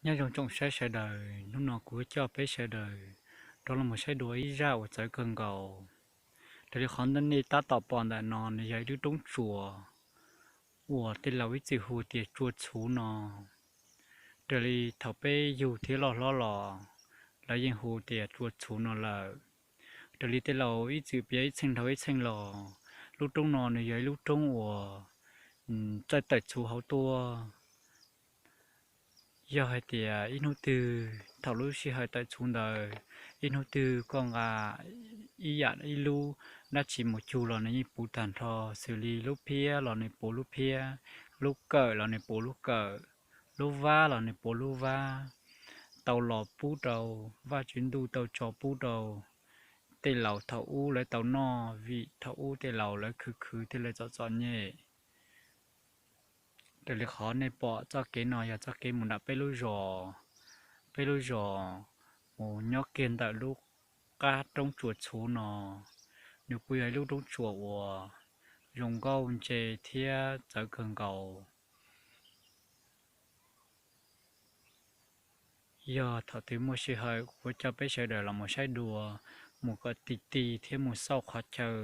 Nyob zoo tsoom saib sawv daws, hnub no kuv coj peb sawv daws rov los mus saib dua ib zaj uas txawv kawg nkaus. Raws li qhov nej tab tom pom ntawm no, nws yog ib lub roob tsuas uas tej laus ib txwm hu tias tsua txhuv no. Raws li thaum peb yug thiab loj hlob los, lawv yeej hu tias tsua txhuv no lawm. Raws li tej laus ib txwm piav ib txheej dhau ib txheej los, lub roob no nws yog ib lub roob uas txawj tawm txhuv hauv tuaj. Yog hais tias ib hnub twg thaum lub sij hawm tawm txhuv ntawd, ib hnub twg koj nqa ib yam ib lub dab tsi mus cug los nws yeej puv tag nrho, xws li lub phiab los nws puv lub phiab, lub kawm los nws puv lub kawm, lub vab los nws puv lub vab. Tau los pub rau, Vajtswv ntuj tau tso pub rau tej laus thaum ub lawv tau noj, vim thaum ub tej laus lawv khwv khwv thiaj li txom txom nyem. Raws li qhov nej pom, txoj kev no yog txoj kev mus nram peb lub zos. Peb lub zos mus nyob kiag ntawm lub qab roob tsuas txhuv no. Nws kuj yog ib lub roob tsuas uas zoo nkauj ntse thiab txawv kawg nkaus. Yog thaum twg muaj sij hawm kuv coj peb sawv daws los mus saib dua, mus kom ti ti thiab mus xauj qhov chaw